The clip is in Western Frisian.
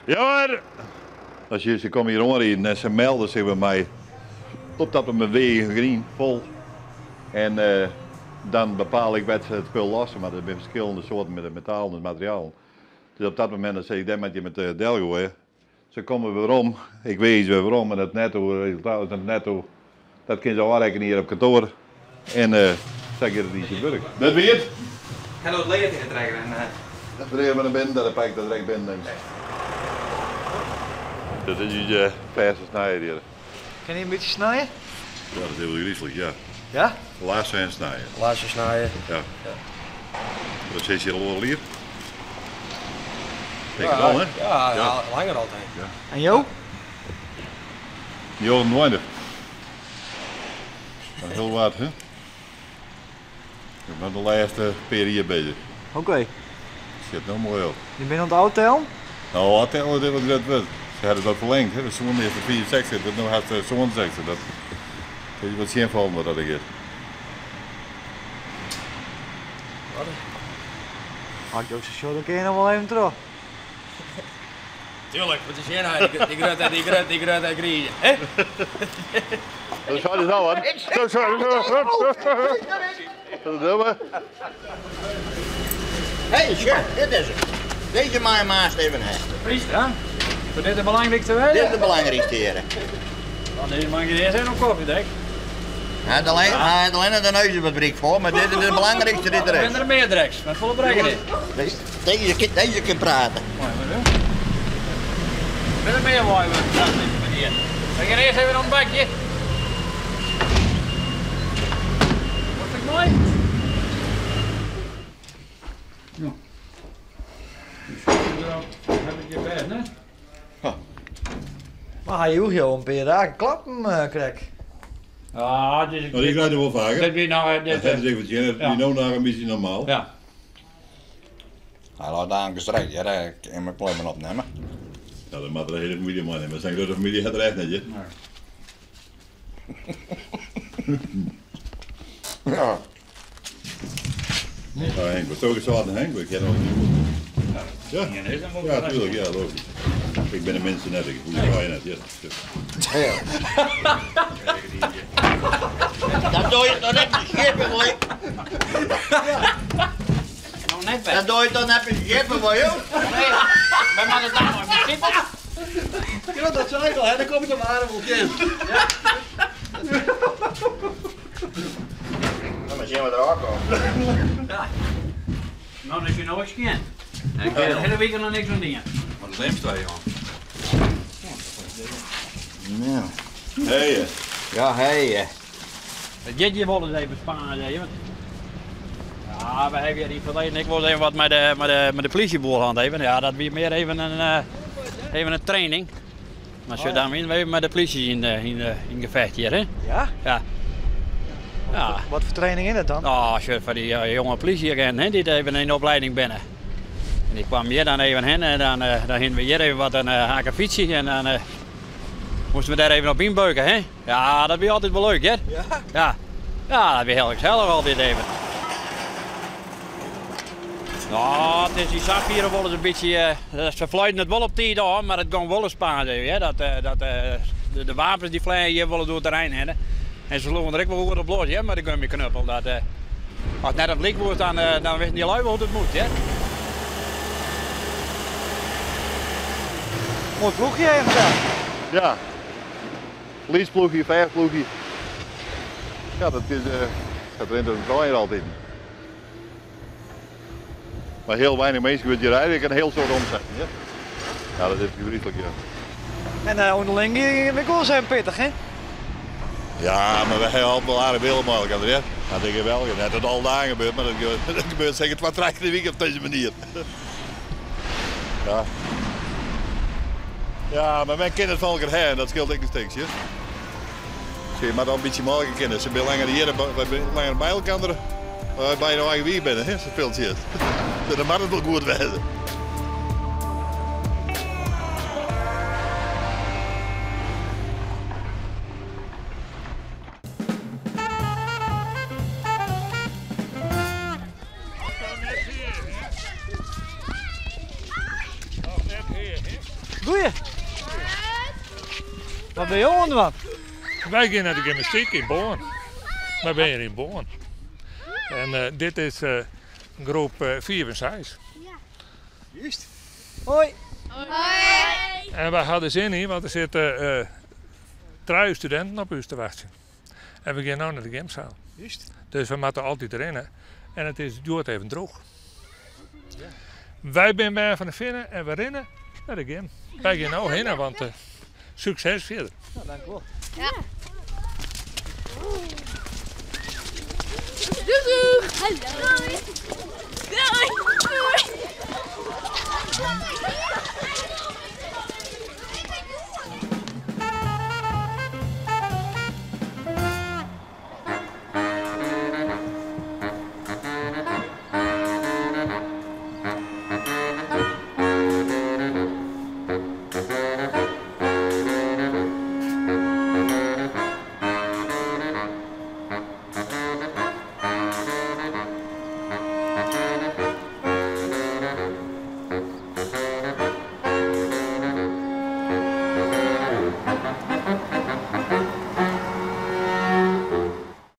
Ja hoor! Als je, ze komen hier oanriden en se melde sich by my op dat we wegen grien fol. En uh, dan bepaal ik wêr't se it spul losse, mar der binne ferskillende soarten met de metalen en materialen. Dus op dat momint dan sis ik, dêr moatte je met delgoaie. Se komme werom, ik wiis wer werom en it netto resultaat, it netto, dat kinne se ôfrekkenje hjir op kantoar en sa giet it yn syn wurk. Dat wie it. Ik ha no it lead yn de trekker en. Dat bring mar nei binnen, dat pak ik dat direkt binnen nimt. Dat is ús fêste snijer hjir. Kin hy in bytsje snije? Ja, dat is hiel gryslik, ja. Ja? Lasse en snije. Lasse, snije. Ja. Dat sis hjir al oardel jier. Denk het al, hè? Ja, ja, langer altyd. Ja. En jo? 29. Hiel wat, hè? Ik ben de lêste pear jier beuzich. Oké. Sit no moai op. Je binne oan it ôftellen? No, ôftellen is wat grut wurd. Se hawwe it wat ferlingd, hè. We soene earst de 65, dat no hast 67. Dat is wat tsjinfallen wat dat giet. As ik jo sa sjoch, dan kin je noch wol even troch. Tuurlijk, want is hier die grote, die grote, die grote grieze. Hè? Dat zou dus al, hoor. Zo, zo, zo. Dat doen we. Hé, hey, dit is het. Deze mag je maast even hebben. Priester, hè? Voor dit de belangrijkste weten? Dit is de belangrijkste, heren. Dan deze mag je eerst even op koffie, denk. Hij had alleen, hij had alleen de neus wat breek voor, maar dit is de belangrijkste die er Er is. zijn er meer dreks, met volle brekken dit. Deze, deze, deze kan praten. Mooi, maar doen. Ben er meer mooi, maar meneer. We gaan eerst even een bakje. Wordt het mooi? Ja. Dus heb ik je bed, hè? Maar hy joech jo in pear dagen klappen, krekt. Ja, dit is... Nou, die krijg je wel vaker. Dit wie nou... Dit, Dat is even dat Ja. wie nou nog een beetje normaal. Ja. Hij laat aangestrekt, ja, daar kan ik mijn klemmen opnemen. Ja, dat moet de hele familie maar nemen. Zijn grote familie gaat er echt net, hè? Ja. Ja, Henk, wat zo gezond, Henk, ik ken nog niet. Ja, ja, tuurlijk, ja, logisch. Ik ben een mens net, ik voel je net, ja. Ja. Dat doe je toch net een schipper voor je? Nou, net weg. Dat doe je toch net een schipper voor jou? Nee, wij moeten daar nog even zitten. Ja, dat zei ik al, hè? Dan kom ik op aardappeltje. Ja. Nou, maar zien we er ook komt. Ja. Nou, dan is je nooit skin. Ik heb de hele week nog niks aan dingen. Wat een lemstra, jongen. Nou. Hey. Ja, hey. Het jetje wel eens even sparen, hè, want ja, we hebben hier in het verleden, ik was even wat met de politieboer aan het even. Ja, dat weer meer even een training. Maar zo dan we even met de politie in gevecht hier, hè? Ja? Ja. Ja. Wat voor training is dat dan? Nou, als je van die jonge politieagenten, hè, die even in de opleiding binnen. En die kwam hier dan even heen en dan gingen we hier even wat een haken fietsen en dan moesten we daar even op inbeuken, hè? Ja, dat was altijd wel leuk, hè? Ja? Ja. Ja, dat was heel gezellig altijd even. Nou, het is die Saffieren wel eens een beetje, ze fluiten het wel op tijd aan, maar het gaat wel eens spaar, hè? Dat de wapens die vliegen hier wel door het terrein heen. En ze sloegen er ook wel goed op los, hè, met de gummiknuppel. Dat, als het net op lik wordt, dan wisten die lui wel hoe het moet, hè. Mooi ploegje even daar. Ja. Leaseploegje, verfploegje. Ja, dat is, gaat er in de draaier altijd. Maar heel weinig mensen die rijden, ik kan heel soort omzetten. Ja, ja, dat is vreselijk, ja. En onderling ging ik wel zijn pittig, hè? Ja, maar wij hebben altijd wel aardig beelden met elkaar, hè? Dat denk ik wel. Net dat al dagen gebeurt, maar dat gebeurt zeker 2, 3 keer de week op deze manier. Ja. Ja, maar mijn kinderen van elkaar heen, dat scheelt ook een stukje. Zie je, maar dan een beetje mogelijk kinderen. Ze zijn langer hier, wij zijn langer bij elkaar. By no eigen wiif binne, hè, sa'n piltsje. Dan moat it wol goed wêze. Goeie. Wat binne jo oan it dwaan? Wy gean nei de gymnastyk yn Boarn. Wy binne hjir yn Boarn. En eh, dit is eh, groep 5 en 6. Juist. Hoi. Hoi. En wy ha der sin yn, want der sitte eh, trije studinten op ús te wachtsjen. En we gean no nei de gymsaal. Juist. Dus we moatte altyd rinne. En it is hjoed even droech. Wy binne bern fan de Finne en we rinne nei de gym. Wy gean no hinne, want eh, sukses fierder. Nou, dank u wel. Ja. Doeg doeg. Hallo.